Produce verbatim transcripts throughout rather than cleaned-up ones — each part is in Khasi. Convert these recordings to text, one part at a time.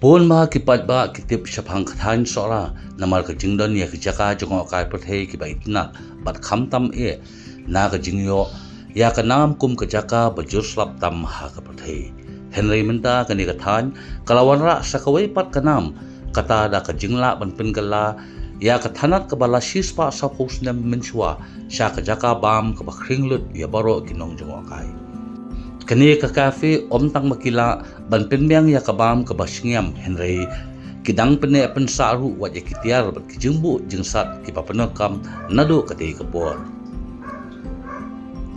Bun ba ki paidbah ki tip shaphang ka thaiñ Sohra namar ka jingdon ïa ki jaka jngohkai pyrthei kiba itynnad bad khamtam eh na ka jingïoh ïa ka nam kum ka jaka ba jur slap tam ha ka pyrthei. Hynrei mynta kane ka thaiñ ka la wanrah sa kawei pat ka nam, kata da ka jinglah ban pynkylla ïa ka thanat kaba la shispah sawphew snem mynshuwa sha ka jaka bam kaba khring lut ïa baroh ki nongjngohkai. Kane ka cafe ym tang ba ki lah ban pynbiang ïa ka bam kaba shngiam, hynrei ki dang pynneh pynsah ruh wat ïa ki tiar bad ki jingbuh jingsat kiba pyndonkam naduh katei ka por.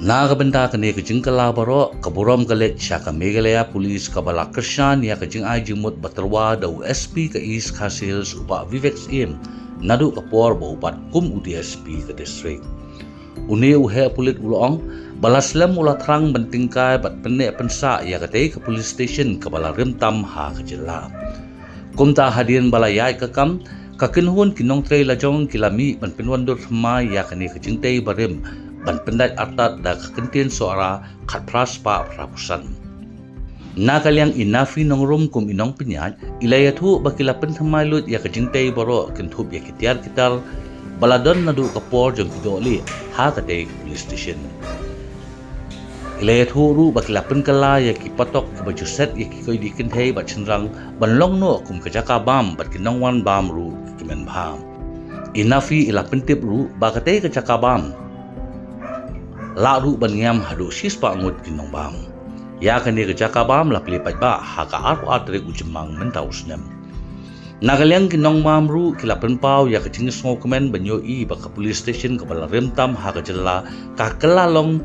Na ka bynta kane ka jingkylla baroh, ka burom ka leit sha ka Meghalaya Police kaba la kyrshan ïa ka jingai jingmut ba tyrwa da u S P ka East Khasi Hills, u Bah Vivek Syiem, naduh ka por ba u bat kum u D S P ka district. Une u heh pulit u la ong ba la slem u la thrang ban tyngkai bad pynneh pynsah ïa katei ka police station kaba la rim tam ha ka jylla. Kumta hadien ba la ïaid ka kam, ka kynhun ki nongtrei lajong ki la mih ban pynwandur thymmai ïa kane ka jingtei barim ban pyndait artat da ka kyntien Sohra khatphra spah phraphew san. Na ka liang i Nafi Nongrum kum i nongpynïaid, i la ïathuh ba ki la pynthymmai lut ïa ka jingtei baroh kynthup ïa ki tiar ki tar ba la don naduh ka por jong ki dohlieh ha katei ka police station. I la ïathuh ruh ba ki la pynkylla ïa ki patok kiba ju set ïa ki koidi kynthei bad shynrang ban long noh kum ka jaka bam bad ki nongwan bam ruh ki kmen bha. I Nafi i la pyntip ruh ba katei ka jaka bam lah ruh ban ngiam haduh shispah ngut ki nongbam. Ïa kane ka jaka bam la plie paidbah ha ka arphew ar tarik u Jymmang mynta u snem. Na ka liang ki nongbam ruh ki la pynpaw ïa ka jingsngewkmen ban ïohi ba ka police station kaba la rim tam ha ka jylla ka kylla long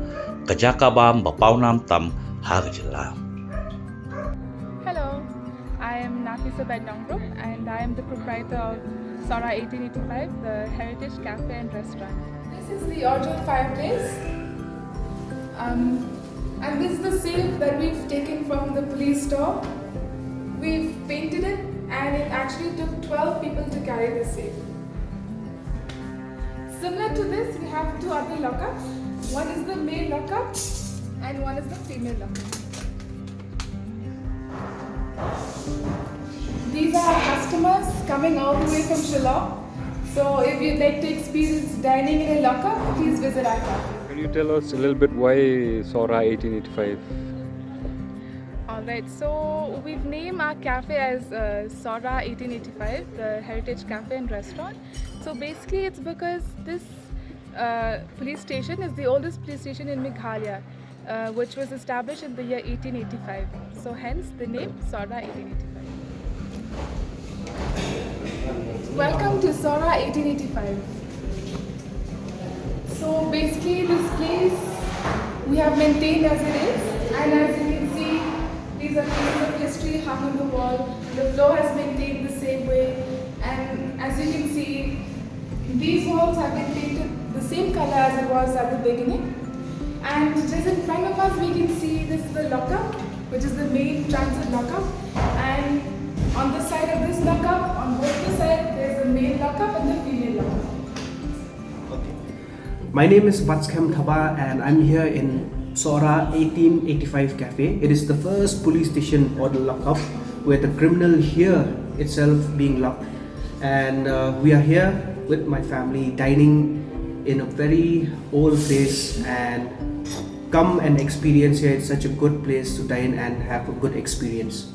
ka jaka bam ba pawnam tam ha ka jylla. Hello, I am Nafisa Bed Nongrum and I am the proprietor of Sohra eighteen eighty-five, the Heritage Cafe and Restaurant. This is the original fireplace. Um, and this is the safe that we've taken from the police store. We've painted it and it actually took twelve people to carry the safe. Similar to this, we have two other lockups. One is the male lockup and one is the female lockup. These are our customers coming all the way from Shillong. So if you'd like to experience dining in a lockup, please visit our cafe. Can you tell us a little bit why Sohra eighteen eighty-five? Alright, so we've named our cafe as uh, Sohra eighteen eighty-five, the Heritage Cafe and Restaurant. So basically, it's because this uh, police station is the oldest police station in Meghalaya, uh, which was established in the year eighteen eighty-five. So hence the name Sohra eighteen eighty-five. Welcome to Sohra eighteen eighty-five. So basically, this place we have maintained as it is, and as you can see, these are pieces of history hung on the wall. The floor has maintained the same way, and as you can see, these walls have been painted the same color as it was at the beginning. And just in front of us, we can see this is the lockup, which is the main transit lockup. And on the side of this lockup, on both the sides, there's the male lockup and the female lockup. My name is Batskhem Thaba, and I'm here in Sohra eighteen eighty-five Cafe. It is the first police station or the lockup where the criminal here itself being locked. And uh, we are here with my family dining in a very old place, and come and experience here. It's such a good place to dine and have a good experience.